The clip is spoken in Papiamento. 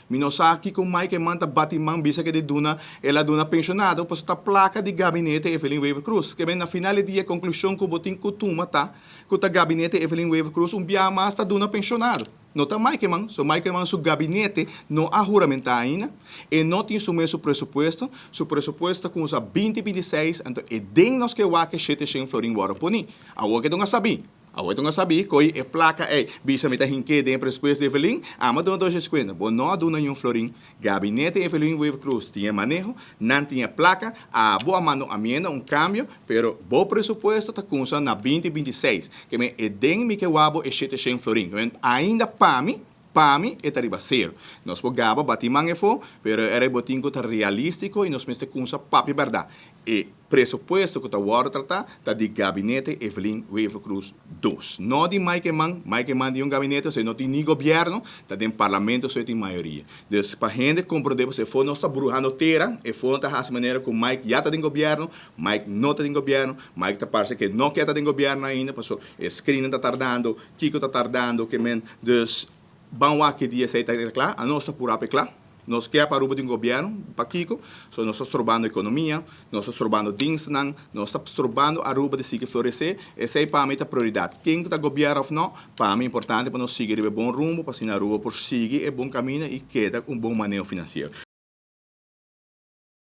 Mi no sa kico Mike Eman ta bati man bisa cu di duna, el a duna pensionado, pues ta placa di gabinete Evelyn Wever-Croes. Kiermen na final di dia conclusion cu bo tin cu tuma ta cu ta gabinete Evelyn Wever-Croes un biaha mas ta duna pensionado. No ta Mike Eman, so Mike Eman su gabinete no a huramenta ainda, e no tin su mes su presupuesto, su presupuesto ta cuminsa 2026, anto e den nos ke wak e 700 florin wordo poni. Awor ke ta sabi. Awor ta sabi, coy e placa ey, bisa mi ta hinke den presupuesto di Evelyn, ami a duna 250, bo no a duna un florin. Gabinete Evelyn Wever-Croes tin maneho, nan tin placa, abo a manda amienda un cambio, pero bo presupuesto ta cuminsa na 2026, kiermen e den mi ke wak bo e 700 florin. Kiermen ainda pa mi, e ta riba zero. Nos por gaba, bati man efo, pero era bo tin cu ta realistico y nos mester cuminsa papia berdad. E presupuesto cu ta wordo trata, ta di gabinete Evelyn Wever-Croes 2. No di Mike Eman. Mike Eman di un gabinete, si no tin ni gobierno, ta den parlamento so tin mayoria. Dus pa hende comprende, si for nos ta bruhando tera, e for ta haci manera cu Mike ya ta den gobierno, Mike no ta den gobierno, Mike ta parce cu no kier ta den gobierno ainda, paso e screening ta tardando, kico ta tardando, kiermen, dus ban wak ki dia esey ta cla, anos ta pura cla. Nos kier pa Aruba den gobierno, pakico, so nos ta strobando economia, nos ta strobando diensten, nos ta strobando Aruba di sigui florece, esey pa mi ta prioridad. Ken ta gobierno of no, pa mi importante pa nos sigui e bon rumbo, pa asina Aruba por sigui e bon caminda y keda un bon maneho financiero.